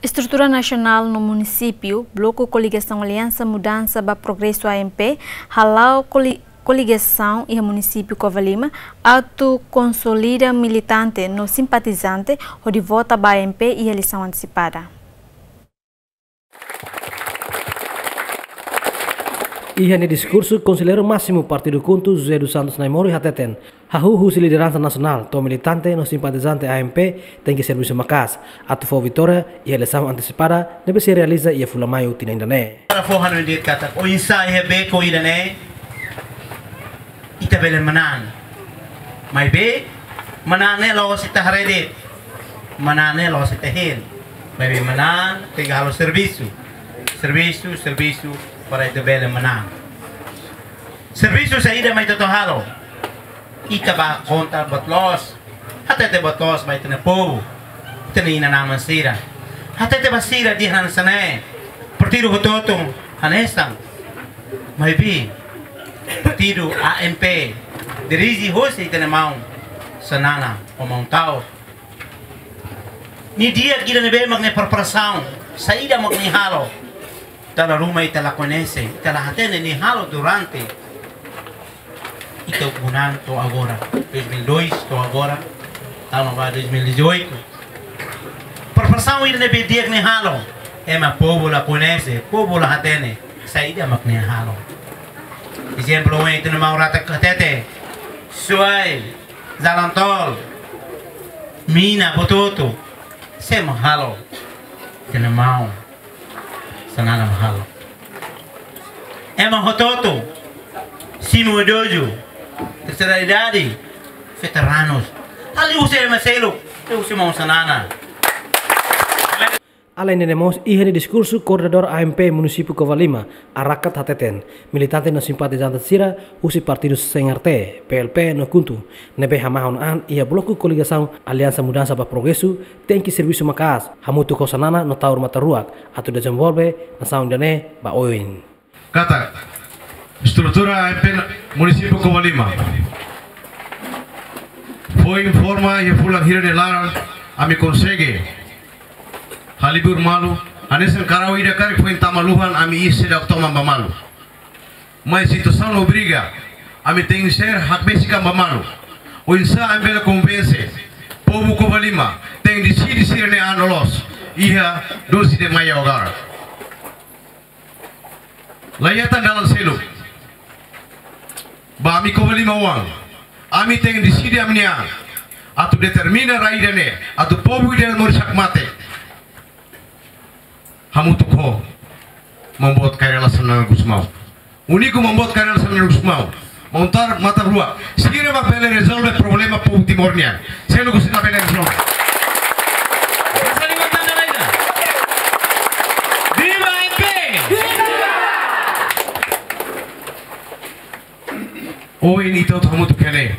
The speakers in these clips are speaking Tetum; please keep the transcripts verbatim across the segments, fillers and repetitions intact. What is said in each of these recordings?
Estrutura nasionál no munisípiu, Bloku Koligasaun Aliansa Mudansa ba Progresu, A M P, hala'o koli-, koligasaun iha munisípiu Covalima, atu konsolida militante no simpatizante hodi vota ba A M P iha eleisaun antesipada. Iha nia diskursu, Konselleiru Másimu Partidu KHUNTO, José dos Santos Naimori, hateten, hahú husi lideransa nasionál to'o militante no simpatizante A M P tenke servisu maka'as atu fó vitória iha eleisaun antesipada ne'ebé sei realiza iha fulan Maiu tinan ida-ne'e. Para fó hanoin de'it katak oinsá iha beku ida-ne'e ita bele manán. Maibé manán ne'e la'ós ita haree de'it. Manán ne'e la'ós ita hein. Maibé manán tenke halo servisu. Servisu, servisu para ita bele manán. Servisu saida mak ita atu halo? Ita bá kontra buat loos. Hatete buat loos ba ita-nia povu, ita-nia inan-aman sira. Hatete ba sira dehan hanesan ne'e. Partidu hotu-hotu hanesan. Maibé partidu A M P dirije hosi ita-nia maun Xanana ho maun Taur. Nia di'ak ida ne'ebé mak nia preparasaun, saida mak nia halo. Dala ruma ita la koñese, ita la hatene nia halo durante ita ukun-an to'o agora, dois mil e dois to'o agora, tama ba dois mil e dezoito. Preparasaun ida ne'ebé di'ak nia halo, ema povu la koñese, povu la hatene saida mak nia halo. Ezemplu, ohin ita-nia maun Rata hatete, Suai, jalan tol, mina, buat hotu-hotu, sé mak halo? Ita-nia maun Xanana mak halo. Ema hotu-hotu, simu idozu, terseira idade, veteranus. Liuhusi ema seluk, liuhusi maun Xanana. Alende ne'e mós, iha nia diskursu, koordenadór A M P munisípiu Covalima, Arakat, hateten, militante no simpatizante sira husi partidu C N R T, P L P no KHUNTO ne'ebé hamahon an iha Bloku Koligasaun Aliansa Mudansa ba Progresu tenke servisu maka'as hamutuk ho Xanana no Taur Matan Ruak atu dezenvolve nasaun ida-ne'e ba oin. Katak estrutura A M P munisípiu Covalima foin forma iha fulan hira nia laran, ami konsege halibur malu, hanesan karau ida karik foin tama luhan, ami iha seidauk toman ba malu. Mas situasaun obriga ami tenke ser hakbesik an ba malu. Oinsá ami bele konvense povu Covalima, tenke deside sira-nia an loloos iha doze de Maio agora. La iha tan dalan seluk ba ami Covalima oan. Ami tenke deside ami-nia an atu determina rai ida-ne'e, atu povu ida-ne'e moris hakmatek hamutuk ho maun boot Kay Rala Xanana Gusmão. Úniku maun boot Kay Rala Xanana Gusmão, maun Taur Matan Ruak, sira mak bele rezolve problema povu Timor nian. Seluk sira la bele rezolve. Basa liman tan dala ida. Viva A M P! Ohin ita hotu hamutuk iha ne'e,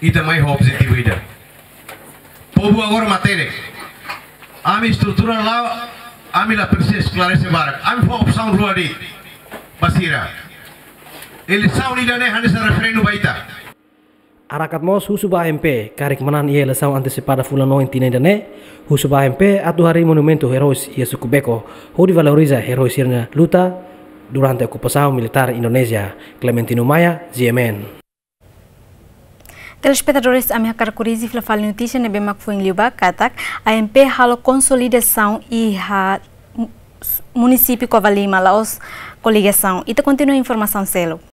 ita mai ho objetivu ida. Povu agora matenek. Ami estrutura la'o, ami la presiza esklarese barak. Ami fó opsaun rua de'it ba sira. Eleisaun ida-ne'e hanesan referendu ba ita. Arakat mós husu ba A M P, karik manán iha eleisaun antesipada fulan oin tinan ida-ne'e, husu ba A M P atu harii monumentu heróis iha suku Beko, hodi valoriza herói sira-nia luta durante okupasaun militár Indonézia. Clementino Maia, G M N. Telespetadores, ami hakarak korrije fila fali notísia ne'ebé mak foin liubá katak A M P halo konsolidasaun iha mu-, munisípiu Covalima, la'ós koligasaun. Ita kontinua informasaun seluk.